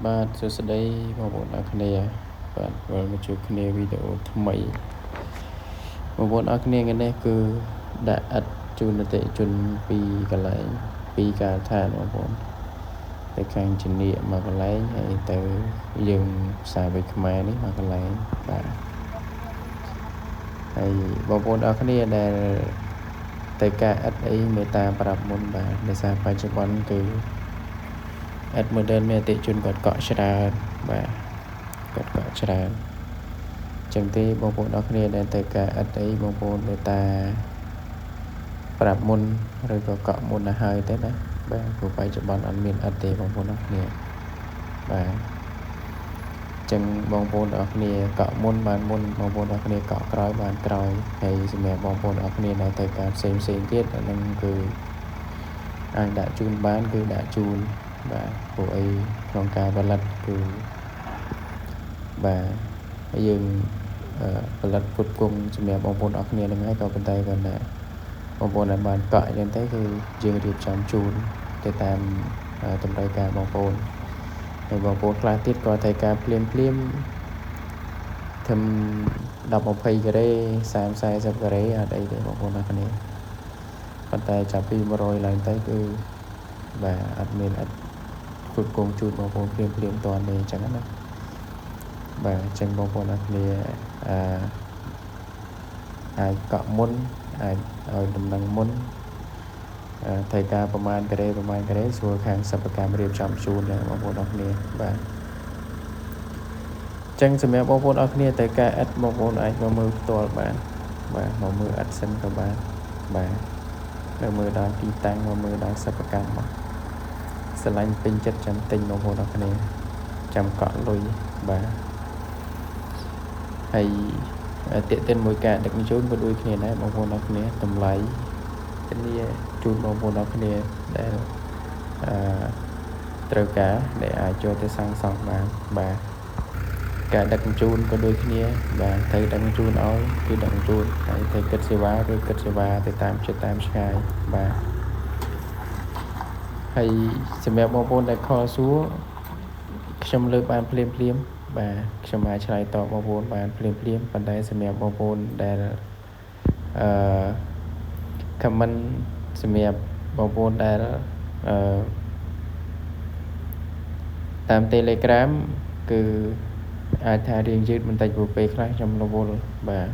បាទសួស្តីបងប្អូនអរគ្នាបាទវិលមកជួបគ្នាវីដេអូថ្មីបងប្អូនអរគ្នាថ្ងៃនេះគឺដាក់ឥដ្ឋជូនអតិថិជនពីរកន្លែងពីរការដ្ឋានបងប្អូនទៅខាងជំនាញមួយកន្លែងហើយទៅយើងផ្សារវិខ្មែរនេះមួយកន្លែងបាទហើយបងប្អូនអរគ្នាដែលទៅការឥដ្ឋអីមេត្តាប្រាប់មុនបាទដោយសារបច្ចុប្បន្នគឺឥដ្ឋ modern មានអតិថិជនគាត់កក់ច្រើនបាទគាត់កក់ច្រើនចឹងទេបងប្អូនអរគ្នាដែលទៅការឥដ្ឋអីបងប្អូនមេត្តាប្រាប់មុនឬក៏កក់មុនទៅហើយទៅណាបាទព្រោះបច្ចុប្បន្នអត់មានឥដ្ឋទេបងប្អូនអរគ្នាបាទចឹងបងប្អូនអរគ្នាកក់មុនបានមុនបងប្អូនអរគ្នាកក់ក្រោយបានក្រោយហើយសម្រាប់បងប្អូនអរគ្នាដែលទៅការផ្សេងផ្សេងទៀតអានឹងគឺអាចដាក់ជូនបានគឺដាក់ជូនបាទព្រោះអីក្នុងការផលិតគឺបាទយើងផលិតផ្គត់ផ្គង់សម្រាប់បងប្អូនអរគ្នានឹងហើយក៏ប៉ុន្តែគាត់ថាបងប្អូនដែលបានកក់អញ្ចឹងទៅគឺយើងរៀបចំជូនទៅតាមតម្រូវការបងប្អូនហើយបងប្អូនខ្លះទៀតក៏ត្រូវការភ្លាមភ្លាមធ្វើ10 20ការ៉េ30 40ការ៉េអត់អីទេបងប្អូនអរគ្នាប៉ុន្តែចាប់ពី100ឡើងទៅគឺបាទអត់មានអត់ផ្គត់ផ្គង់ជូនបងប្អូនភ្លាមភ្លាមតន់ទេអញ្ចឹងណាបាទអញ្ចឹងបងប្អូនអរគ្នាអឺអាចកក់មុនអាចឲ្យដំណឹងមុនត្រូវការប្រមាណការ៉េប្រមាណការ៉េសួរខាងសិប្បកម្មរៀបចំជូនបងប្អូនអរគ្នាបាទចឹងសម្រាប់បងប្អូនអរគ្នាត្រូវការឥដ្ឋបងប្អូនអាចមកមើលផ្ទាល់បានបាទមកមើលឥដ្ឋសិនក៏បានបាទនៅមើលដល់ទីតាំងមកមើលដល់សិប្បកម្មមកស្រឡាញ់ពេញចិត្តចាំទិញបងប្អូនអរគ្នាចាំកក់លុយបាទហើយទាក់ទិនមួយការដឹកជញ្ជូនក៏ដូចគ្នាដែរបងប្អូនអរគ្នាតម្លៃធានាជូនបងប្អូនអរគ្នាដែលអឺត្រូវការដែលអាចចូលទៅសាងសង់បានបាទការដឹកជញ្ជូនក៏ដូចគ្នាបាទត្រូវដឹកជញ្ជូនឲ្យគឺដឹកជញ្ជូនហើយត្រូវគិតសេវាគឺគិតសេវាទៅតាមចិត្តតាមឆ្ងាយបាទហើយសម្រាប់បងប្អូនដែលខលសួរខ្ញុំលើកបានភ្លាមភ្លាមបាទខ្ញុំអាចឆ្លើយតបបងប្អូនបានភ្លាមភ្លាមប៉ុន្តែសម្រាប់បងប្អូនដែលអឺ comment សម្រាប់បងប្អូនដែលអឺតាម Telegram គឺអាចថារៀងយឺតបន្តិចព្រោះពេលខ្លះខ្ញុំរវល់បាទ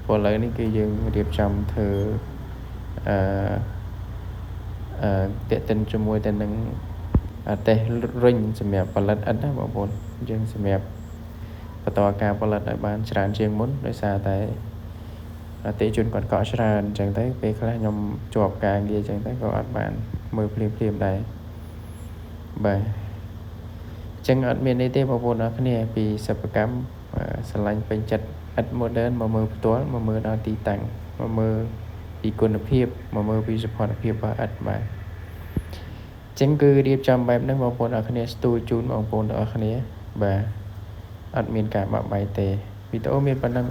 ព្រោះឥឡូវនេះគឺយើងរៀបចំធ្វើអឺអឺតេតិនជាមួយទៅនឹងតេស្តរុញសម្រាប់ផលិតឥដ្ឋណាបងប្អូនយើងសម្រាប់បន្តការផលិតឲ្យបានច្រើនជាងមុនដោយសារតែអតិជនគាត់កក់ច្រើនអញ្ចឹងទៅពេលខ្លះខ្ញុំជាប់ការងារអញ្ចឹងទៅក៏អត់បានមើលភ្លាមភ្លាមដែរបាទអញ្ចឹងអត់មានអីទេបងប្អូនអរគ្នាពីសិប្បកម្មស្រឡាញ់ពេញចិត្តឥដ្ឋ modern មកមើលផ្ទាល់មកមើលដល់ទីតាំងមកមើលពីគុណភាពមកមើលពីសោភ័ណភាពរបស់ឥដ្ឋបាទចឹងគឺរៀបចំបែបហ្នឹងបងប្អូនអរគ្នាស្ទួយជូនបងប្អូនទាំងអស់គ្នាបាទអត់មានការបាក់បែកទេវីដេអូមានប៉ុណ្ណឹង។